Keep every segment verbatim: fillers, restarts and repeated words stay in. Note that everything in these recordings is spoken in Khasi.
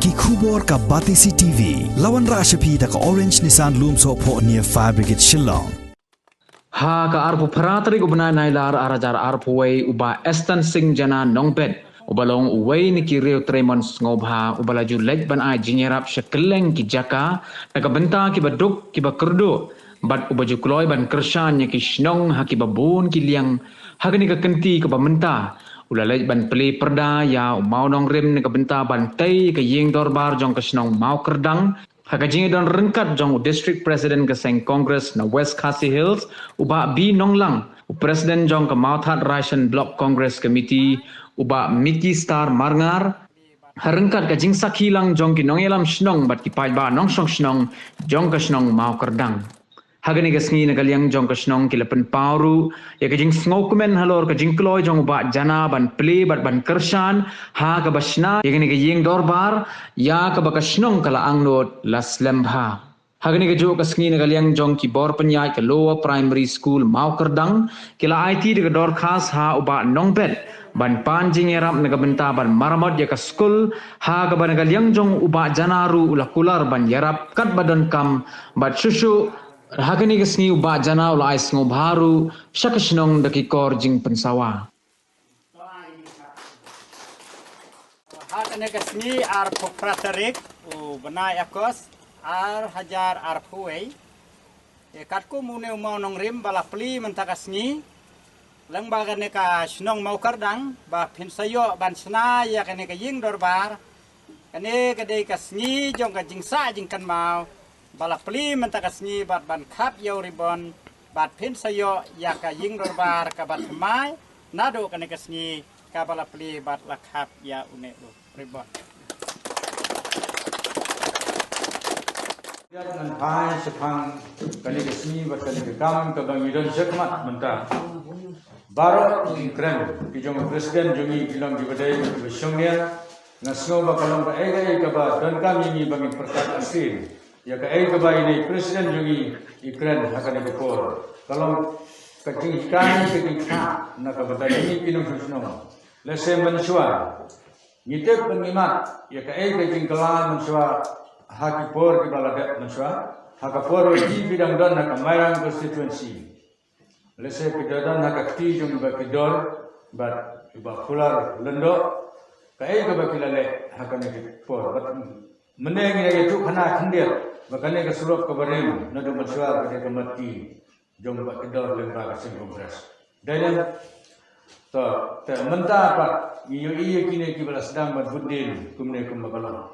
Ki khubor ka Batesi TV. La wanrah sha phi da ka Orange Nissan Lumsohphoh near Fire Brigade Shillong. Ha ka arphew phra tarik u bnai Nailar ar hajar arphew wei, u Bah Eston Singh Jana Nongbet, uba long uwei na ki riew trei mon sngewbha, uba la ju leit ban ai jingïarap sha kylleng ki jaka na ka bynta kiba duk kiba kyrduh, bad uba ju kloi ban kyrshan ïa ki shnong ha kiba bun ki liang. Ha kane ka kynti kaba mynta, u la leit ban plie pyrda ïa u mawnongrim na ka bynta ban tei ka ïing dorbar jong ka shnong Mawkyrdang, ha ka jingïadon ryngkat jong u District President ka seng Congress na West Khasi Hills, u Bah B Nonglang, u President jong ka Mawthadraishan District Block Congress Committee, u Bah Mickey Star Marngar, ha ryngkat ka jingsakhi lang jong ki nongïalam shnong bad ki paidbah nongshong shnong jong ka shnong Mawkyrdang. Ha kane ka sngi na ka liang jong ka shnong ki la pynpaw ruh ïa ka jingsngewkmen halor ka jingkloi jong u Bah Jana ban plie bad ban kyrshan ha kaba shna ïa kane ka ïing dorbar, ïa kaba ka shnong ka la angnud la slem bha. Ha kane kajuh ka sngi na ka liang jong ki bor pynïaid ka Lower Primary School Mawkyrdang, ki la aiti da ka dorkhas ha u Bah Nongbet ban pan jingïarap na ka bynta ban maramot ïa ka skul, ha kaba na ka liang jong u Bah Jana ruh u la kular ban ïarap katba donkam, bad shuh shuh ha kane ka sngi u Bah Jana u la ai sngewbha ruh sha ka shnong da ki kor jingpynsawa. Ha kane ka sngi arphew phra tarik u bnai August ar hajar arphew wei, eh, katkum une u mawnongrim ba la plie mynta ka sngi, lyngba kane ka shnong Mawkyrdang, ba phin sa ïoh ban shna ïa kane ka ïing dorbar. Kane ka dei ka sngi jong ka jingsah jingkynmaw ba la plie mynta ka sngi bad ban khap ïa u ribon, bad phin sa ïoh ïa ka ïing dorbar kaba thymmai naduh kane ka sngi kaba la plie bad la khap ïa une u ribon. Ïa ngan phai shaphang kane ka sngi bad kane ka kam kaba ngi don shakhmat mynta. Baroh ngi kren, ki jong u president jong ngi ki long kiba dei kiba shongnia. Nga sngew ba ka long kaei kaei kaba donkam ïa ngi ba ngin pyrkhat arsien ïa kaei kaba ine i president jong ngi i kren ha kane ka por. Ka long ka jinghikai, ka jingkha na ka bynta jong ngi ki nongshong shnong. Lehse mynshuwa ngi tip bad ngi mad ïa kaei ka jingkylla mynshuwa ha ki por kiba la dep mynshuwa, ha ka por ba phi phi dang don ha ka Mairang constituency. Lehse phi da don ha ka kti jong ba ki dor, bad ba kular lyngdoh kaei kaba ki la leh ha kane ka por. Bad mynne ngi la ïathuh khana khyndiat ba kane ka surok kaba rim naduh mynshuwa ka dei ka mat ki jong ba ki dor lyngba ka seng Congress. Dei ne? To, te mynta pat ngi ïohi ïa kine kiba la sdang ban bud dien kumne kumba ka long.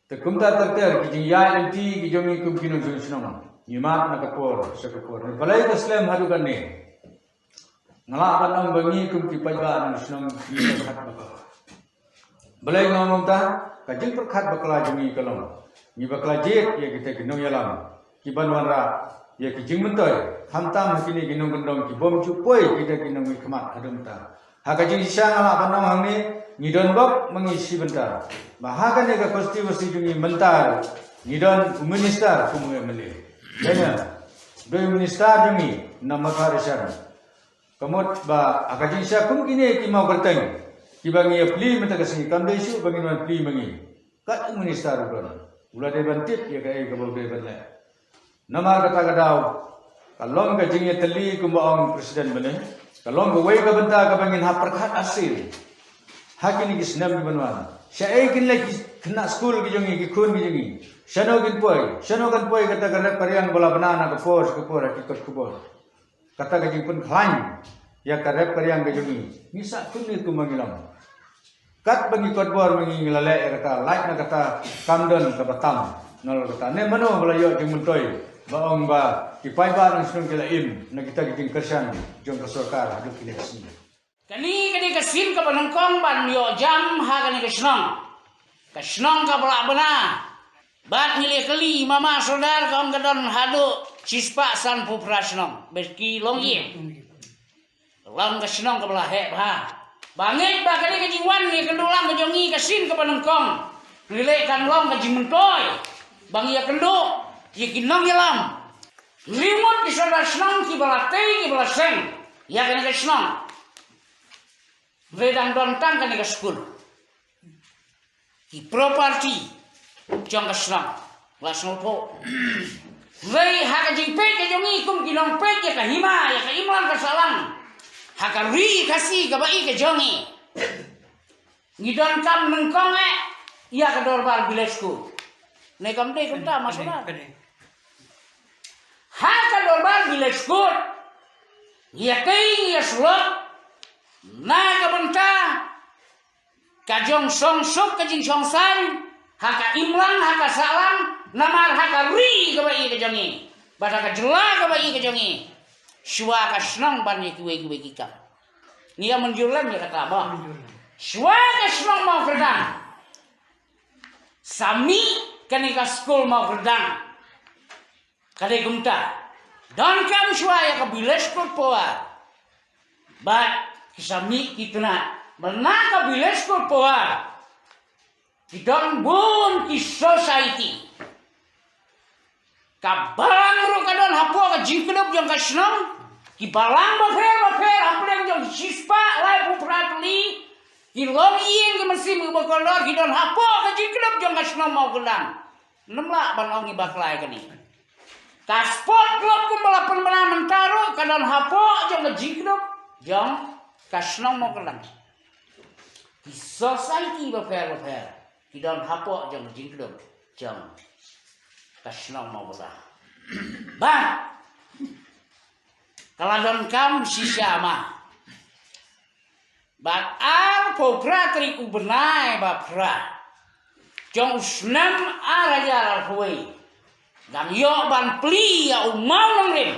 Te kumta ter ter ki jingïaid lynti ki jong ngi kum ki nongshong shnong, ngi mad na ka por sha ka por. Balei ka slem haduh kane? Nga lah ban ong ba ngi kum ki paidbah nongshong shnong ngi pyrkhat bakla. Balei nga ong kumta? Ka jingpyrkhat bakla jong ngi ka long, ngi bakla jied ïa kita ki nongïalam kiban wanrah ïa ki jingmyntoi, khamtam ha kine ki nongkyndong ki bym ju poi kita ki nongmihkhmat haduh mynta. Ha ka jingshisha nga lah ban ong hangne, ngi don bok ma ngi shi bynta ba ha kane ka constituency jong ngi mynta ngi don u minister kum u MLA. Kane dei u minister jong ngi na Mawthadraishan. Ka mut ba ha ka jingshisha kum kine ki Mawkyrteng kiba ngi ïa plie mynta ka sngi, kam dei shuh ba ngin wan plie ma ngi. Kat u minister u don, u la dei ban tip ïa kaei kaba u dei ban leh. Namar kata ka daw ka long ka jingïatylli kumba ong president mynne, ka long kawei ka bynta kaba ngin hap pyrkhat arsien ha kine ki snem kiban wan. Shaei kin leit ki khynnah skul ki jong ngi, ki khun ki jong ngi? Shano kin poi? Shano kan poi kata ka rep ka riang ba la bna na ka por sha ka por ha ki kot khubor? Kata ka jingpynkhlaiñ ïa ka rep ka riang ka jong ngi, ngi sah kumne kumba ngi long. Katba ngi kot bor ma ngi, ngi la leh ïa kata, lait na kata kam don kaba tam. Nalor kata ne mano ba la ïoh jingmyntoi ba ong ba ki paidbah nongshong shnong ki la im na kita ki jingkyrshan jong ka sorkar haduh kine ki sngi? Kane ka dei ka sien kaba nyngkong ban ïoh jam ha kane ka shnong. Ka shnong kaba la bna. Bad ngi la kylli mama sordar ka ong ka don haduh shispah sanphew phra shnong. Bad ki long ïa, long ka shnong kaba la heh bha. Ba ngeit ba kane ka jingwan ïakynduh lang ka jong ngi ka sien kaba nyngkong, ngi leh kan long ka jingmyntoi ba ngi ïakynduh ïa ki nongïalam. Ngi mut ki sordar shnong kiba la tei kiba la seng ïa kane ka shnong. Ngi dang don tang kane ka skul. ki property jong ka shnong. La sngewthuh. Wei ha ka jingpeit ka jong ngi kum ki nongpeit ïa ka hima, ïa ka imlang ka sahlang, ha ka ri Khasi kaba ïeit ka jong ngi, ngi donkam nyngkong eh ïa ka dorbar village court. Ne kam dei kumta, Master? Ha ka dorbar village court, ïa kane ïa slot na ka bynta ka jong shong suk, ka jingshong saiñ ha ka imlang, ha ka sahlang, namar ha ka ri kaba ïeit ka jong ngi bad ha ka jylla kaba ïeit ka jong ngi, shuwa ka shnong ban ïa kiwei kiwei ki kam. Ngi ïa mynjur lem ïa kata ba shuwa ka shnong Mawkyrdang sa mih kane ka skul Mawkyrdang. Ka dei kumta. Donkam shuwa ïa ka village court power. Bad ki sa mih ki tnat. Bad na ka village court power, ki don bun ki society. Ka balang ruh ka don hapoh ka jingkdup jong ka shnong. Ki balang bapher bapher hapdeng jong shispah laiphew phra tylli ki longïing, ki mynsiem, ki bakordor, ki don hapoh ka jingkdup jong ka shnong Mawkyrdang. Ym lah ban ong ïa bakla ïa kane. Ka sport club kumba la pynbna mynta ruh ka don hapoh jong ka jingkdup jong ka shnong Mawkyrdang. Ki society bapher bapher ki don hapoh jong ka jingkdup jong ka shnong Mawkyrdang. Bad ka la donkam shisha ma. Bad arphew phra tarik u bnai ba phra jong u snem ar hajar arphew wei, dang ïoh ban plie ïa u mawnongrim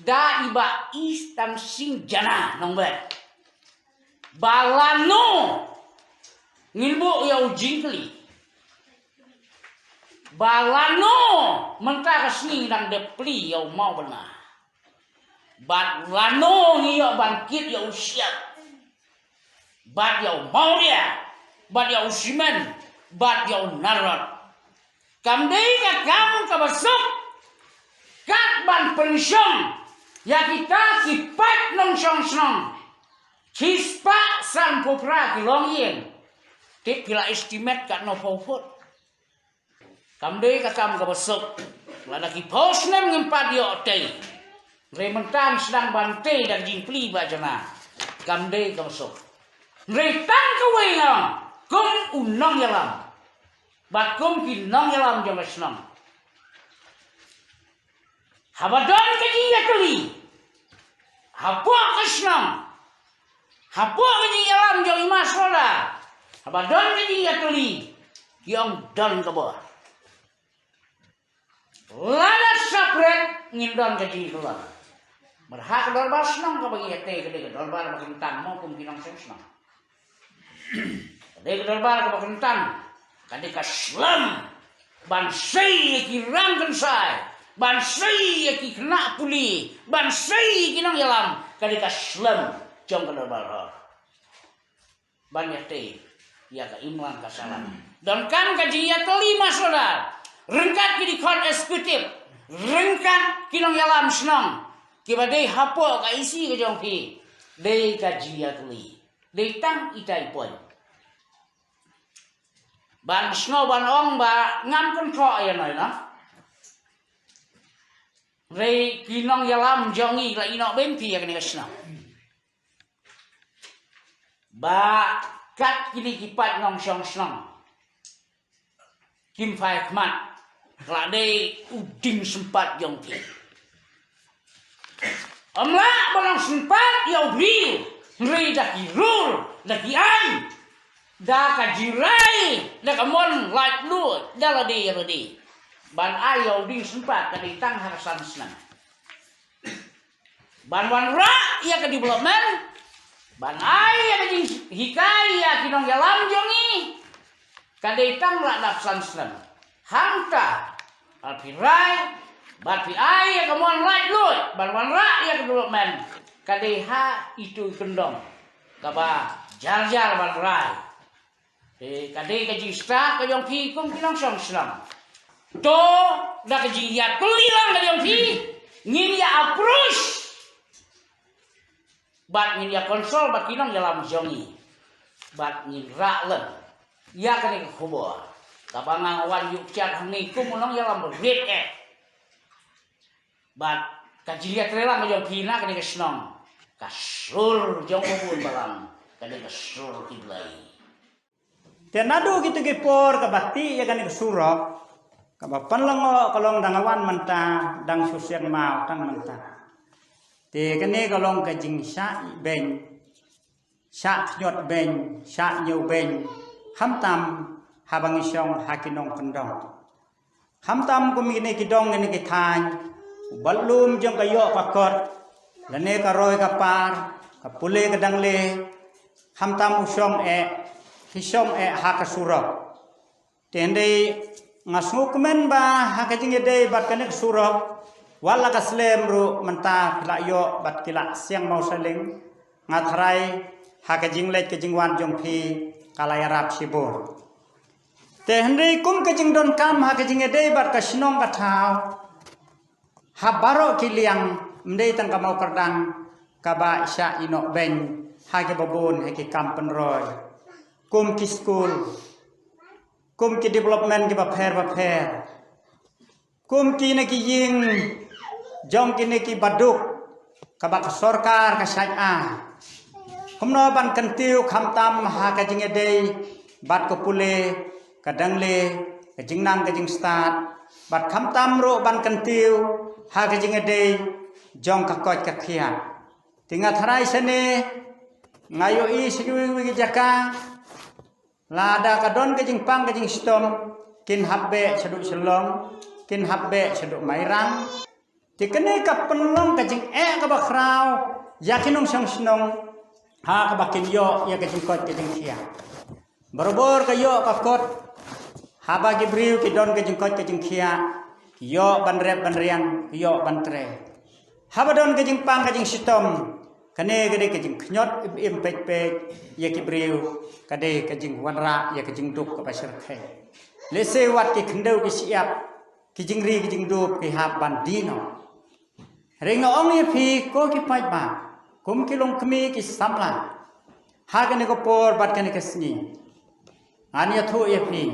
da i Bah Easton Singh Jana Nongbet. Ba lano ngin buh ïa u jingkylli, ba lano mynta ka sngi dang dep plie ïa u mawbynna. Bad lano ngi ïoh ban kit ïa u shyiap, bad ïa u mawria, bad ïa u shimen, bad ïa u narot. Kam dei ka kam kaba suk kat ban pynshong ïa kita ki paid nongshong shnong. Shispah sanphew phra ki longïing. Tip phi la estimate katno phew phut. Kam dei ka kam kaba suk. Lada ki phew snem ngim pat ïoh tei, hynrei mynta ngi sdang ban tei da ka jingplie Bah Jana. Kam dei kaba suk. Hynrei tang kawei nga ong, kum u nongïalam bad kum ki nongïalam jong ka shnong, haba don ka jingïatylli hapoh ka shnong, hapoh ka jingïalam jong i ma sordar, haba don ka jingïatylli, ki ong don ka bor. Lada separate ngin don ka jingïatylli. Bad ha ka dorbar shnong kaba ngi ïatei ka dei ka dorbar ba kyntang mo kum ki nongshong shnong. Ka dei ka dorbar kaba kyntang, ka dei ka slem ban sei ïa ki rang kynsai, ban sei ïa ki khynnah pule, ban sei ïa ki nongïalam, ka dei ka slem jong ka dorbar hor. Ban ïatei ïa ka imlang ka sahlang. Donkam ka jingïatylli ma sordar ryngkat ki dkhot executive, ryngkat ki nongïalam shnong kiba dei hapoh ka EC ka jong phi. Dei ka jingïatylli. Dei tang itai i point. Ban sngew ban ong ba ngam kynthok ïa noi na. Hynrei ki nongïalam jong ngi la ïehnoh beiñ phi ïa kane ka shnong. Ba kat kine ki paid nongshong shnong kim phai khmat, ka la dei u dieng sympat jong phi. Ym lah ban long sympat ïa u briew, hynrei da ki rule, da ki aiñ, da ka jingrai, da ka mon laitluid, da lade ïa lade. Ban ai ïa u dieng sympat ka dei tang ha ka san snem. Ban wanrah ïa ka development, ban ai ïa ka jinghikai ïa ki nongïalam jong ngi, ka dei tang la dap san snem. Hangta, bad phi rai, bad phi ai ïa ka mon laitluid ban wanrah ïa ka development, ka dei ha itu i kyndong kaba jar jar ban rai. Te ka dei ka jingstad ka jong phi kum ki nongshong shnong. To da ka jingïatylli lang ka jong phi, ngin ïa approach bad ngin ïa consult bad ki nongïalam jong ngi bad ngin rah lem Ïa kane ka khubor kaba nga wan ïuh kiad hangne kum u nongïalam ba rit eh. Bad ka jingïatreilang ka jong phi na kane ka shnong, ka sur jong u bun balang, kane ka sur ki Blei. Te naduh kito ki por kaba tih ïa kane ka surok, kaba pynlyngngoh ka long dang wan mynta, dang shu siang maw tang mynta. Te kane ka long ka jingshah beiñ, shah khñiot beiñ, shah ñiew beiñ, khamtam haba ngi shong ha ki nongkyndong. Khamtam kum kine ki dong kine ki thaiñ, u bat lum jong ka ïoh ka kot, lane ka roi ka par, ka pule ka dangle, khamtam u shong eh, ki shong eh ha ka surok. Te hynrei nga sngewkmen ba ha ka jingïadei bad kane ka surok, wat la ka slem ruh mynta phi la ïoh bad ki la siang maw saling, nga tharai ha ka jingleit ka jingwan jong phi ka la ïarap shibun. Te hynrei kum ka jingdonkam ha ka jingïadei bad ka shnong ka thaw, ha baroh ki liang, ym dei tang ka Mawkyrdang kaba shah ïehnoh beiñ ha kiba bun ha ki kam pynroi, kum ki skul, kum ki development kiba pher ba pher, kum kine ki ïing jong kine kiba duk kaba ka sorkar ka shait ai. Kumno ban kyntiew khamtam ha ka jingïadei bad ka pule ka dangle, ka jingnang ka jingstad, bad khamtam ruh ban kyntiew ha ka jingïadei jong ka koit ka khiah. Te nga tharai shane nga ïohi sha kiwei kiwei ki jaka, lada ka don ka jingpang ka jingshitom, kin hap beh shaduh Shillong, kin hap beh shaduh Mairang. Te kane ka pynlong ka jingeh kaba khraw ïa ki nongshong shnong ha kaba kin ïoh ïa ka jingkoit ka jingkhiah. Barabor ka ïoh ka kot, haba ki briew ki don ka jingkoit ka jingkhiah, ki ïoh ban rep ban riang, ki ïoh ban trei. Haba don ka jingpang ka jingshitom, kane ka dei ka jingkhñiot im im peit peit ïa ki briew, ka dei ka jingwanrah ïa ka jingduk kaba shyrkhei. Lehse wat ki khyndew ki shyiap, ki jingri ki jingdup ki hap ban die noh. Hynrei nga ong ïa phi ko ki paidbah, kum ki longkmie ki samla, ha kane ka por bad kane ka sngi, ngan ïathuh ïa phi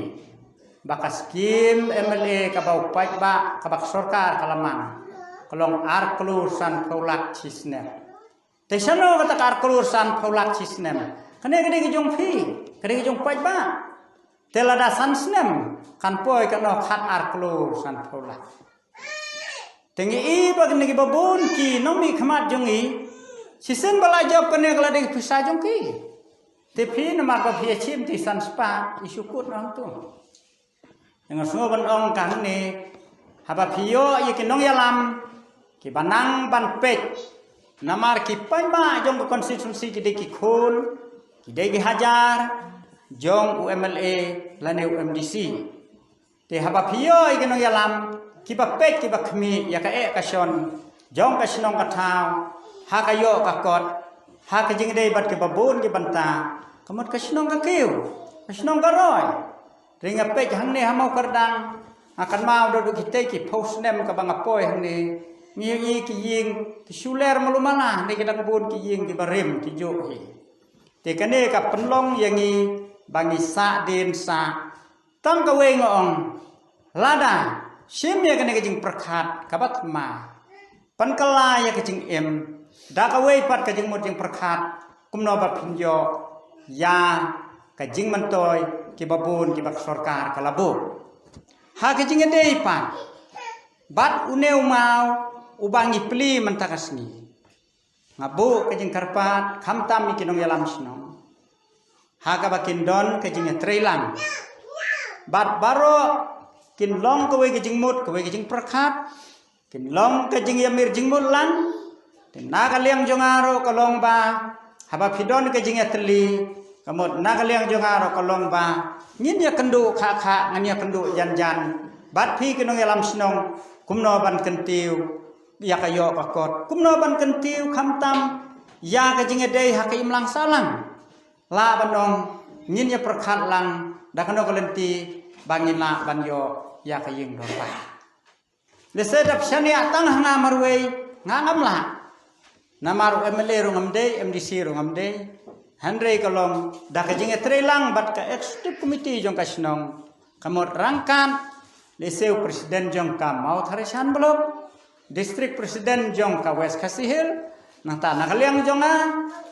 ba ka skim M L A kaba u paidbah kaba ka sorkar ka la mang, ka long ar klur sanphew lak shi snem. Te shano kata ka ar klur sanphew lak shi snem? Kane ka dei ka jong phi, ka dei ka jong paidbah. Te lada san snem kan poi katno? Khat ar klur sanphew lak. Te ngi i ba kine kiba bun ki nongmihkhmat jong ngi, shisien ba la jop kane ka la dei ka pisa jong ki. Te phi namar ba phi ïashim te san spah, i shu kut na hangtu. Te nga sngew ban ong ka hangne, haba phi ïoh ïa ki nongïalam kiba nang ban peit, namar ki paidbah jong ka constituency ki dei ki khun, ki dei ki hajar jong u M L A lane u M D C. Te haba phi ïoh ïa ki nongïalam kiba peit kiba khmih ïa ka eh ka shon jong ka shnong ka thaw, ha ka ïoh ka kot, ha ka jingïadei bad kiba bun ki bynta, ka mut ka shnong ka kiew, ka shnong ka roi. Te nga peit hangne ha Mawkyrdang, nga kynmaw da duk kitei ki phew snem kaba nga poi hangne, ngi ïohi ki ïing ki shu ler malu mala, ne ki dang bun ki ïing kiba rim ki juh hi. Te kane ka pynlong ïa ngi ba ngi sah dien sah. Tang kawei nga ong, lada shim ïa kane ka jingpyrkhat kaba thymmai, pynkylla ïa ka jingim da kawei pat ka jingmut jingpyrkhat, kumno ba phin ïoh ïa ka jingmyntoi kiba bun kiba ka sorkar ka la buh. Ha ka jingïadei pat bad une u maw uba ngi plie mynta ka sngi, nga buh ka jingkyrpad khamtam ïa ki nongïalam shnong, ha kaba kin don ka jingïatreilang bad baroh kin long kawei ka jingmut kawei ka jingpyrkhat, kin long ka jingïamir jingmut lang. Te na ka liang jong nga ruh ka long ba haba phi don ka jingïatylli, ka mut na ka liang jong nga ruh ka long ba ngin ïakynduh kha kha, ngin ïakynduh jan jan bad phi ki nongïalam shnong, kumno ban kyntiew ïa ka ïoh ka kot, kumno ban kyntiew khamtam ïa ka jingïadei ha ka imlang sahlang. Lah ban ong ngin ïapyrkhat lang da kano ka lynti ba ngin lah ban ïoh ïa ka ïing dorbar. Lehse da phi shaniah tang ha nga marwei, nga ngam lah. Namar u M L A ruh ngam dei, M D C ruh ngam dei. Hynrei ka long da ka jingïatreilang bad ka executive committee jong ka shnong, ka mut ryngkat lehse u president jong ka Mawthadraishan Block, district president jong ka West Khasi Hills, nangta na ka liang jong nga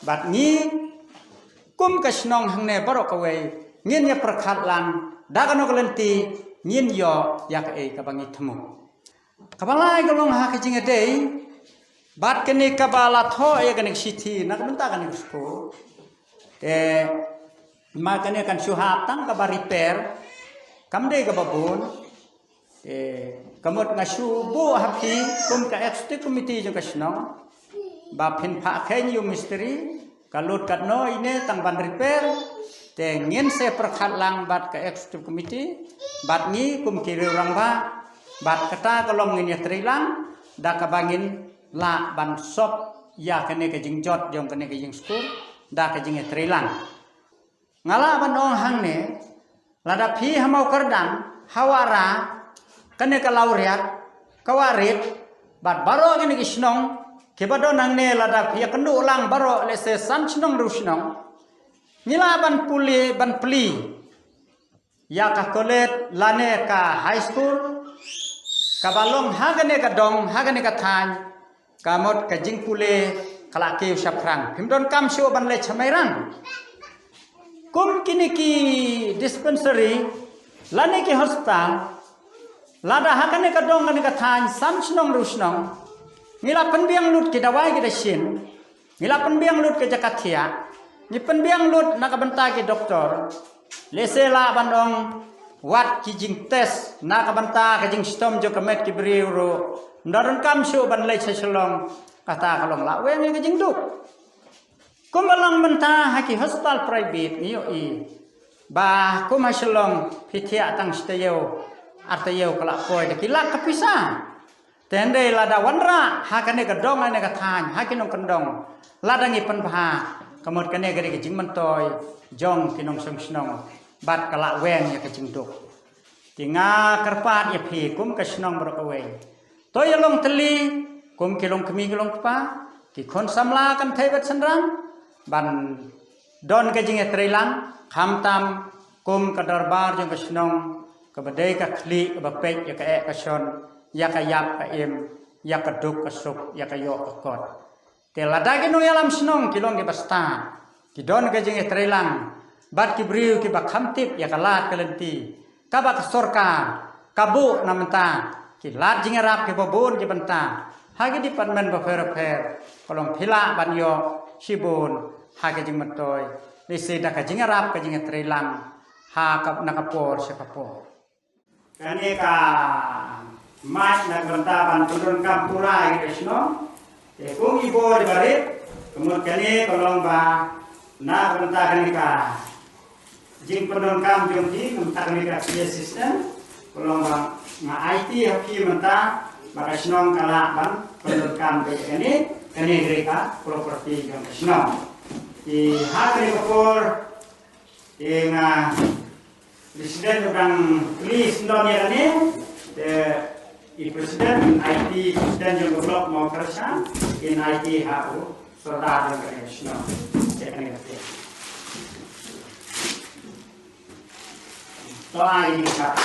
bad ngi kum ka shnong hangne baroh kawei, ngin ïa pyrkhat lang da kano ka lynti ngin ïoh ïa kaei kaba ngi thmu. Kaba lai ka long ha ka jingïadei bad kane kaba la thoh ïa kane ka shithi na ka bynta kane ka skul. Te ma kane kan shu hap tang kaba repair, kam dei kaba bun. Te ka mut nga shu buh ha phi kum ka executive committee jong ka shnong ba phin phah kheiñ ïa u mistri, ka lut katno ine tang ban repair. Te ngin sa pyrkhat lang bad ka executive committee bad ngi kum ki riew rangbah, bad kata ka long ngin ïatreilang da kaba ngin lah ban sop ïa kane ka jingjot jong kane ka jingskul da ka jingïatreilang. Nga lah ban ong hangne, lada phi ha Mawkyrdang, ha Wahra, kane ka Lawriat, ka Wahrit, bad baroh kine ki shnong kiba don hangne, lada phi ïakynduh lang baroh lehse san shnong hynriew shnong, ngi lah ban pule, ban plie ïa ka college lane ka high school kaba long ha kane ka dong, ha kane ka thaiñ, ka mut ka jingpule ka la kiew shaphrang. Phim donkam shuh ban leit sha Mairang. Kum kine ki dispensary lane ki hospital, lada ha kane ka dong, kane ka thaiñ san shnong hynriew shnong, ngi la pynbiang lut ki dawai ki dashin, ngi la pynbiang lut ka jaka thiah, ngi pynbiang lut na ka bynta ki doktor, lehse lah ban ong wat ki jingtest na ka bynta ka jingshitom jong ka met ki briew ruh, ym donkam shuh ban leit sha Shillong. Kata ka long laweng ïa ka jingduk. Kumba long mynta ha ki hospital private ngi ïohi ba kum ha Shillong phi thiah tang shi taïew, ar taïew ka la poi da ki lak ka pisa. Te hynrei lada wanrah ha kane ka dong, ha kane ka thaiñ, ha ki nongkyndong, lada ngi pynbha, ka mut kane ka dei ka jingmyntoi jong ki nongshong shnong bad ka laweng ïa ka jingduk. Te nga kyrpad ïa phi kum ka shnong baroh kawei, to ïa long thylli kum ki longkmie ki longkpa, ki khun samla kynthei bad shynrang, ban don ka jingïatreilang, khamtam kum ka dorbar jong ka shnong, kaba dei ka khlieh kaba peit ïa ka eh ka shon, ïa ka ïap ka im, ïa ka duk ka suk, ïa ka ïoh ka kot. Te lada ki nongïalam shnong ki long kiba stad, ki don ka jingïatreilang bad ki briew kiba kham tip ïa ka lad ka lynti kaba ka sorkar ka buh na mynta, ki lad jingïarap kiba bun ki bynta ha ki department bapher bapher, ka long phi lah ban ïoh shibun ha ka jingmyntoi, lehse da ka jingïarap ka jingïatreilang ha ka, na ka por sha ka por. Kane ka mic na ka bynta ban pyndonkam pura ïa ka shnong. Te kum i bor ba rit, ka mut kane ka long ba na ka bynta kane ka jingpyndonkam jong phi, ka mut kane ka P A system, ka long ba nga aiti ha phi mynta ba ka shnong ka lah ban pyndonkam ïa kane, kane ka dei ka property jong ka shnong. Te ha kane ka por, te nga president u dang plie syndon ïa kane, te i president, aiti president jong ka block Mawthadraishan, in aiti ha u sordar jong ka shnong. Te kane ka te. To ai ni ka.